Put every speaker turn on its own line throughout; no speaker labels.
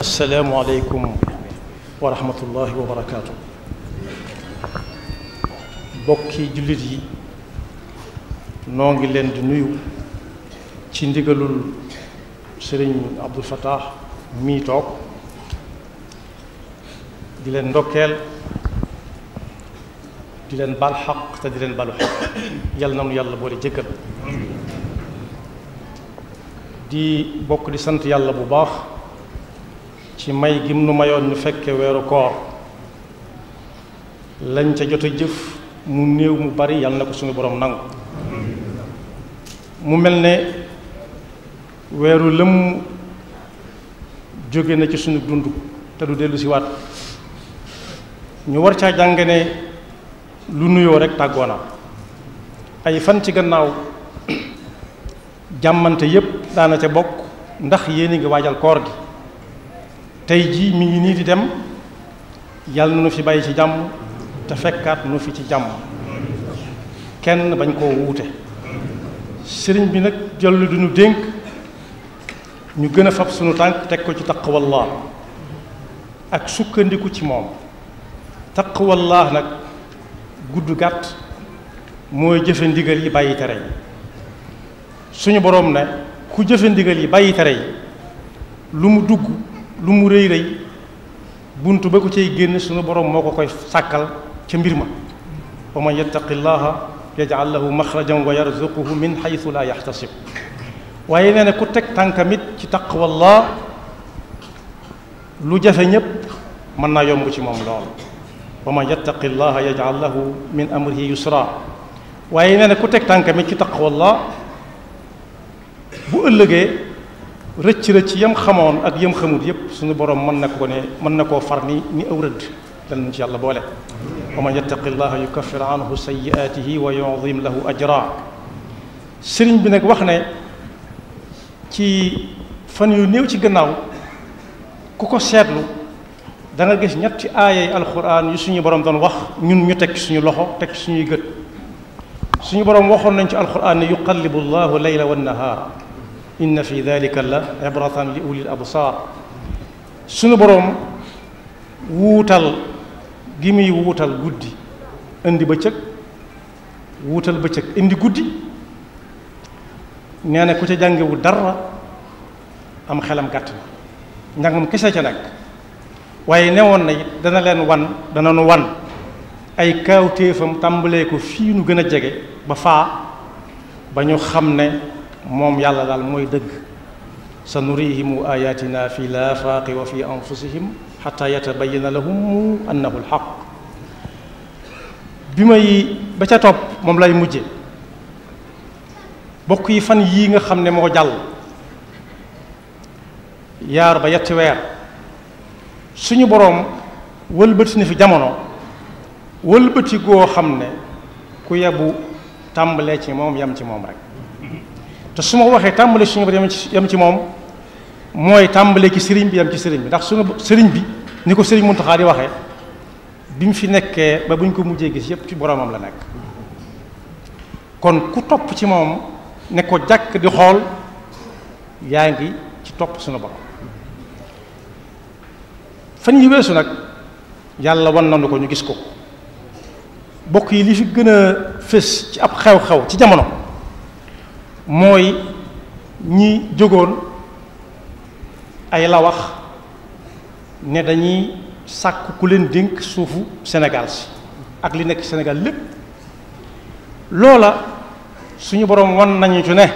asalaamualeykum wa rahmatullahi wa barakaatu. bokki jullit yi noo ngi leen di nuyu ci ndigalul sëriñ Abdul Fattah mii toog di leen ndokkeel di leen bal xaq te di leen balu xaq yàlla na nu yàlla boole jëkkal di bokk di sant yàlla bu baax ci may gim nu mayoon ñu fekke weeru koor lañ ca jot a jëf mu néew mu bari yàlla na ko suñu borom nangu mu mel ne weeru lëm jóge na ci suñu dund te du dellu si waat ñu war caa jàng ne lu nuyoo rek tàggoona ay fan ci gannaaw jàmmante yépp daana ca bokk ndax yéen a ngi waajal koor gi tey jii mi ngi nii di dem yàlla na nu fi bàyyi ci jàmm te fekkaat nu fi ci jàmm kenn bañ koo wuute sëriñ bi nag jollu du ñu dénk ñu gën a fab sunu tànk teg ko ci taqwallah ak sukkandiku ci moom taqwallah nag gudd gàtt mooy jëfe ndigal yi bàyyi tere yi suñu boroom ne ku jëfe ndigal yi bàyyi tere yi lu mu dugg lu mu rëy rëy bunt ba ko cay génn suñu boroom moo ko koy sàkkal ca mbir ma wa man yattaqi llaha yaj'al lahu maxrajan wa yarzuquhu min xaytu la yaxtasib waaye nee na ku teg tànkamit ci taqwallah lu jafe ñépp mën naa yomb ci moom lool wa man yattaqi llaha yaj'al lahu min amrihi yusra waaye nee na ku teg tànkamit ci taqwallah bu ëllëgee rëcc yam xamoon ak yam xamut yépp suñu borom mën na koo far ni aw rëdd dal ci yàlla boole wa man yattaqi llaha yukaffir anhu sayyi'atihi wa yu'zim lahu ajra sëriñ bi nag wax ne ci fan yu néew ci gannaaw ku ko seetlu da nga gis ñetti aayay alquran yu suñu borom doon wax ñun ñu teg suñu loxo teg suñuy gët suñu borom waxoon nañ ci alquran ne yuqallibu llahu layla wan nahaar inna fi dalika la ibratan li ulil absar suñu boroom wuutal gi muy wuutal guddi indi bëccëg wuutal bëccëg indi guddi nee na ku ca jàngewu dara am xelam gàtt na njàngam kese ca nekk waaye newoon na it dana nu wan ay kaawtéefam tàmbalee ko fii nu gën a jege ba faa ba ñu xam ne moom yàlla daal mooy dëgg sa nurihimu ayatina fi laafaaqi wa fi anfusihim xata yatabayana lahum annahu alxaq ba ca topp moom lay mujje bokk yi fan yii nga xam ne moo jàll yaar ba yetti weer suñu boroom wëlbati na fi jamono wëlbati goo xam ne ku yebu tàmbalee ci moom yam ci moom rek te su ma waxee tàmbale suñu borom yam ci moom mooy tàmbale ci sëriñ bi yam ci sëriñ bi ndax suñu sëriñ bi ni ko sëriñ Muntaxa di waxee bi mu fi nekkee ba bu ñu ko mujjee gis yépp ci boromam la nekk kon ku topp ci moom ne ko jàkk di xool yaa ngi ci topp suñu borom fan yi weesu nag yàlla wan nañu ko ñu gis ko bokk yi li fi gën a fës ci ab xew-xew ci jamono mooy ñi jógoon ay la wax ne dañuy sàkk ku leen dénk suufu Sénégal si ak li nekk Sénégal lépp loola suñu boroom wan nañu ci ne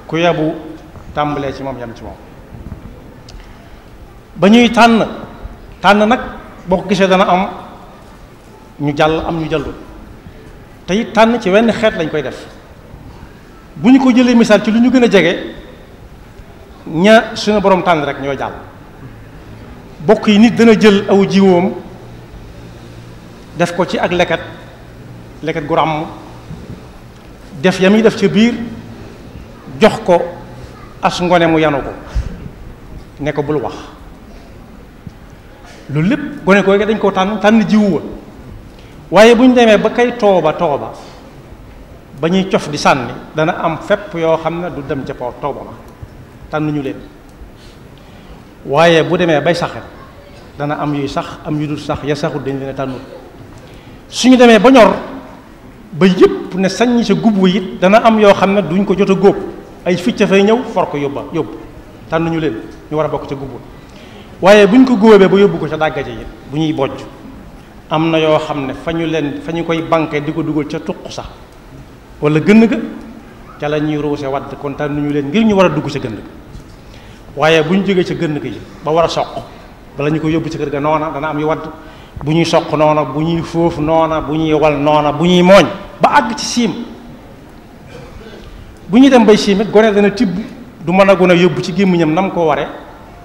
ku yabu tàmbalee ci moom yam ci moom ba ñuy tànn nag boo ko gisee dana am ñu jàll am ñu jàllu te it tànn ci wenn xeet lañ koy def bu ñu ko jëlee misaal ci lu ñu gën a jege ña suñu borom tànn rek ñoo jàll bokk yi nit dana jël aw jiwoom def ko ci ak leket gu ràmm def ya muy def ca biir jox ko as ngone mu yanu ko ne ko bul wax loolu lépp gone ko dañ koo tànn jiwu wa waaye bu ñu demee ba kay tooba ba ñuy cof di sànni dana am fépp yoo xam ne du dem ca tooba ma tànnuñu leen waaye bu demee bay saxet dana am yuy sax am yu dul sax ya saxut dañ leen a tànnul suñu demee ba ñor ba yëpp ne sañ sa gub it dana am yoo xam ne duñ ko jot a góob ay ficca fay ñëw for ko yóbbu tànnuñu leen ñu war a bokk ca gub waaye buñ ko góobee ba yóbbu ko ca dàggaje it bu ñuy bojj am na yoo xam ne fa ñu koy banqué di ko dugal ca tuq sax wala gënn ga ca la ñuy ruuse wadd kon tànnuñu leen ngir ñu war a dugg ca gënn ga waaye bu ñu jógee ca gënn ga yi ba war a soq bala ñu ko yóbbu ci kër ga noona dana am yu wadd bu ñuy soq noona bu ñuy foof noona bu ñuy wal noona bu ñuy mooñ ba àgg ci siim bu ñuy dem bay siim it gone dana tibb du mën a gën a yóbbu ci gémmiñam nam ko waree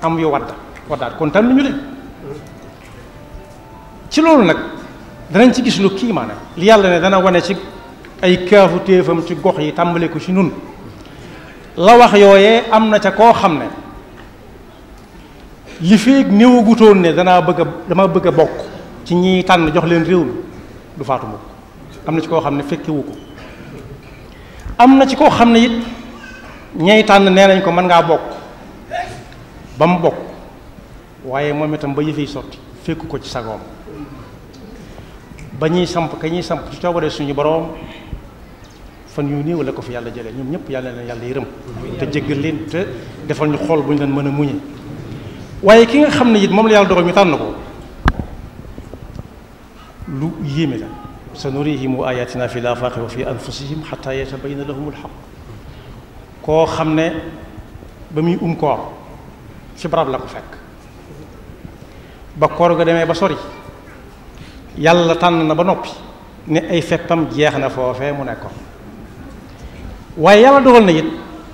am yu waddaat kon tànnuñu leen ci loolu nag danañ ci gis lu kiimaane li yàlla ne dana wane ci ay kaafu téefam ci gox yi tàmbale ko ci nun la wax yooyee am na ca koo xam ne li feeg néewagutoon ne dama bëgg a bokk ci ñiy tànn jox leen réew mi du faatu mukk am na ci koo xam ne fekkewu ko am na ci koo xam ne it ñay tànn nee nañ ko mën ngaa bokk ba mu bokk waaye moom itam ba yëfey sotti fekku ko ci sagoom ba ñuy samp ci coobare suñu boroom fan yu néew la ko fi yàlla jëlee ñoom ñëpp yàlla leen yàlla yërëm te jéggal leen te defal ñu xool bu ñu leen mën a muñe waaye ki nga xam ne it moom la yàlla dogal ñu tànn ko lu yéeme la sanurihim ayatina fi l-afaaqi wa fi anfusihim xataa yatabayyana lahum al-xaq koo xam ne ba muy koor ci barab la ko fekk ba koor ga demee ba sori yàlla tànn na ba noppi ne ay feppam jeex na foofee mu nekkoon waaye yàlla dogal na it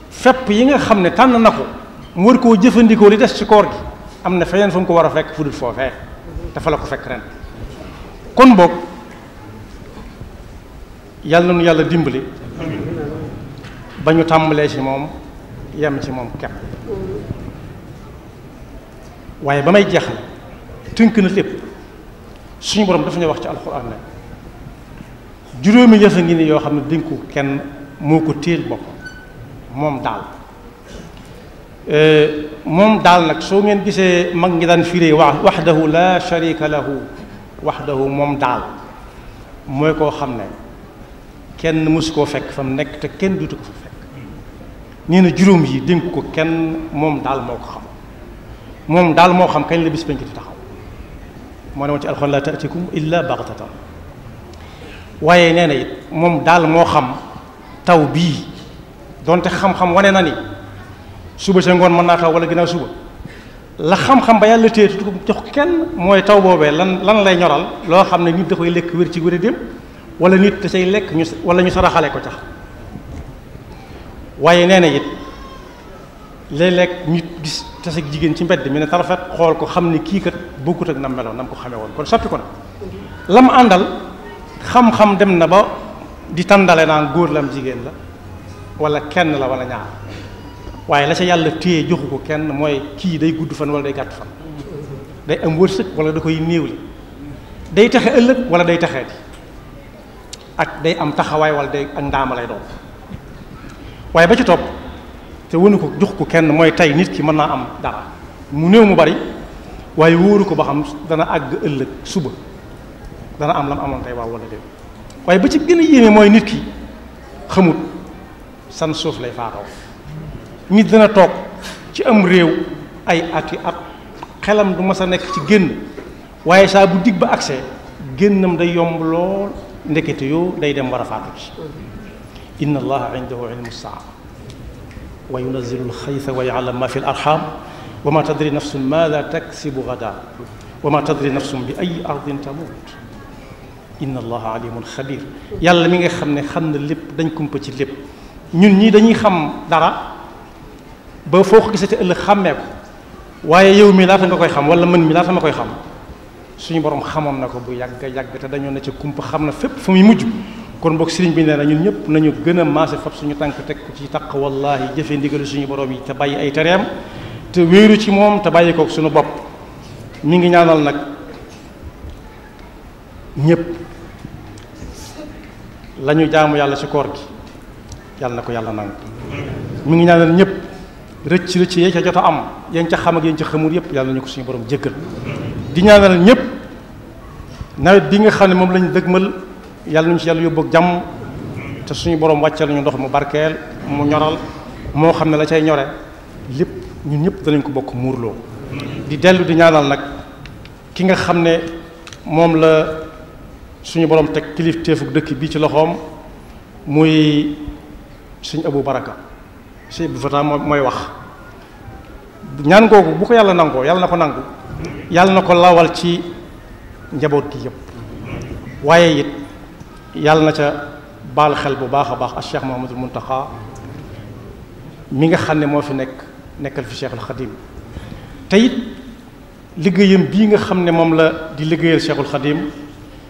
fepp yi nga xam ne tànn na ko mu war koo jëfandikoo li des ci koor gi am na feneen fu mu ko war a fekk fu dul foofee dafa la ko fekk ren kon boog yàlla na nu yàlla dimbali ba ñu tàmbalee ci moom yem ci moom kepp waaye ba may jeexal tënk na lépp suñu borom dafa ñuy wax ci alxuraan ne juróomi yëf a ngi ni yoo xam ne dénku kenn moo ko téel boppam moom daal nag soo ngeen gisee mag ngi daan firee waxdahu la sharika lahu waxdahu moom daal mooy koo xam ne kenn mësu koo fekk fa mu nekk te kenn dutu ko fa fekk nee na juróom yi dénk ko kenn moom daal moo ko xam moom daal moo xam kañ la bis penc di taxaw moo ne woon ci alxuraan la taatikum illa baxtatan waaye nee na it moom daal moo xam taw bii donte xam-xam wane na ni suba sa ngoon mën naa taw wala ginnaaw suba la xam-xam ba yàlla téye tu ko jox kenn mooy taw boobee lan lay ñoral loo xam ne nit da koy lekk wér ci wér dem wala nit da say lekk wala ñu saraxale ko tax waaye nee na it léeg-léeg nit gis tase jigéen ci mbedd mi ne tarafet xool ko xam ne kii kat bokkut ak nam meloon nam ko xamee woon kon soppi ko na lam àndal xam-xam dem na ba di tàndale naan góor lam jigéen la wala kenn la wala ñaar waaye la ca yàlla téye joxu ko kenn mooy kii day gudd fan wala day gàtt fan day am wërsëg wala da koy néewli day taxe ëllëg wala day taxee di ak day am taxawaay wala day ak ndaama lay doon waaye ba ci topp te wënu ko jox ko kenn mooy tey nit ki mën naa am dara mu néew mu bari waaye wóoru ko ba xam dana àgg ëllëg suba dana am lam amoon tey waaw wala déet waaye ba ci gën a yéeme mooy nit ki xamut san suuf lay faatoo nit dana toog ci am réew ay ati at xelam du mas a nekk ci génn waaye saa bu dig ba accès génnam day yomb lool ndekete yoo day dem war a faatu ci inna allaha indahu ilmu saa wa yunazzilu alxaytha wa ya'lamu ma fi al arham wa ma tadri nafsun maada taksibu gada wa ma tadri nafsun bi ay ardin tamut inna allaha alimun xabir yàlla mi nga xam ne xam na lépp dañ kumpa ci lépp ñun ñii dañuy xam dara ba foo ko gisate ëllëg xàmmee ko waaye yow mi laata nga koy xam wala mën mi laata ma koy xam suñu borom xamoon na ko bu yàgg yàgg te dañoo ne ca kumpa xam na fépp fu muy mujj kon boog sëriñ bi nee na ñun ñëpp nañu gën a maase fab suñu tànk teg ko ci taq wallahi jëfe ndigalu suñu borom yi te bàyyi ay tereem te wéeru ci moom te bàyyi kook suñu bopp mi ngi ñaanal nag ñëpp la ñu jaamu yàlla ci koor gi yàlla na ko yàlla nangu mi ngi ñaanal ñëpp rëcc rëcc yee ca jot a am yéen ca xam ak yéen ca xamul yépp yàlla nañu ko suñu borom jéggal di ñaanal ñépp nawet bi nga xam ne moom lañu dëgmal yàlla nañu ci yàlla yóbbu ak jàmm te suñu borom wàccal nañu ndox mu barkeel mu ñoral moo xam ne la cay ñore lépp ñun ñëpp danañ ko bokk muurloo di dellu di ñaanal nag ki nga xam ne moom la suñu borom teg kilifteefu dëkk bii ci loxoom muy sëñ Abou Baraka sëñ Abou Fata mooy wax ñaan googu bu ko yàlla nangoo yàlla na ko nangu yàlla na ko lawal ci njaboot gi yëpp waaye it yàlla na ca baal xel bu baax a baax ak Cheikh Mouhamadul Mountakha mi nga xam ne moo fi nekkal fi Cheikhul Khadim te it liggéeyam bii nga xam ne moom la di liggéeyal Cheikhul Khadim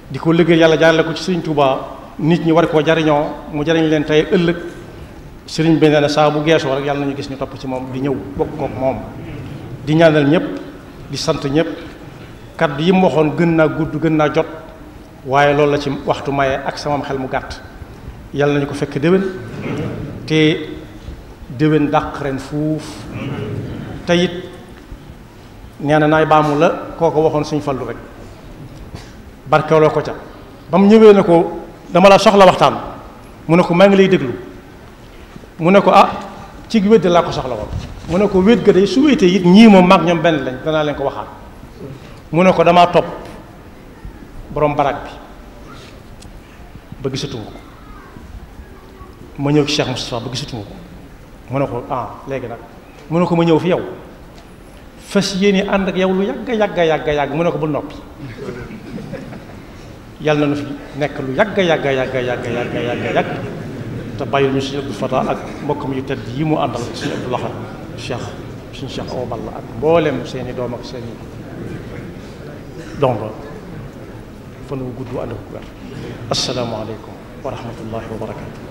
di ko liggéeyal yàlla jaarale ko ci Sëriñ Tuubaa nit ñi war koo jariñoo mu jariñ leen tey ëllëg sëriñ bi nee na saa bu geesoo rek yàlla nañu gis ñu topp ci moom di ñëw bokk kook moom di ñaanal ñëpp di sant ñëpp kaddu yi mu waxoon gën naa gudd gën naa jot waaye loolu la ci waxtu maye ak sama xel mu gàtt yàlla nañu ko fekk déwén te déwén dàq ren fuuf te it nee na naay baamu la kooko waxoon suñ fallu rek barkeeloo ko ca ba mu ñëwee ne ko dama la soxla waxtaan mu ne ko maa ngi lay déglu mu ne ko ci wéet laa ko soxla woon mu ne ko wéet ga day su wéetee it ñii moom maag ñoom benn lañ danaa leen ko waxaat mu ne ko damaa topp borom barak bi ba gisatuma ko ma ñëw ci Cheikh Moustapha ba gisatuma ko mu ne ko léegi nag mu ne ko ma ñëw fi yow fas yéene ànd ak yow lu yàgg mu ne ko bul noppi yàlla na nu fi nekk lu yàgg te bàyyil ñu suñu Abdou Fata ak mbokkam yu tedd yi mu àndal suñu Abdou Lahad suñu Cheikh Awa Balla ak mboolem seeni doom ak seeni dongo fan wu gudd ànd ak wér assalaamu aleykum wa rahmatullahi wa barakatu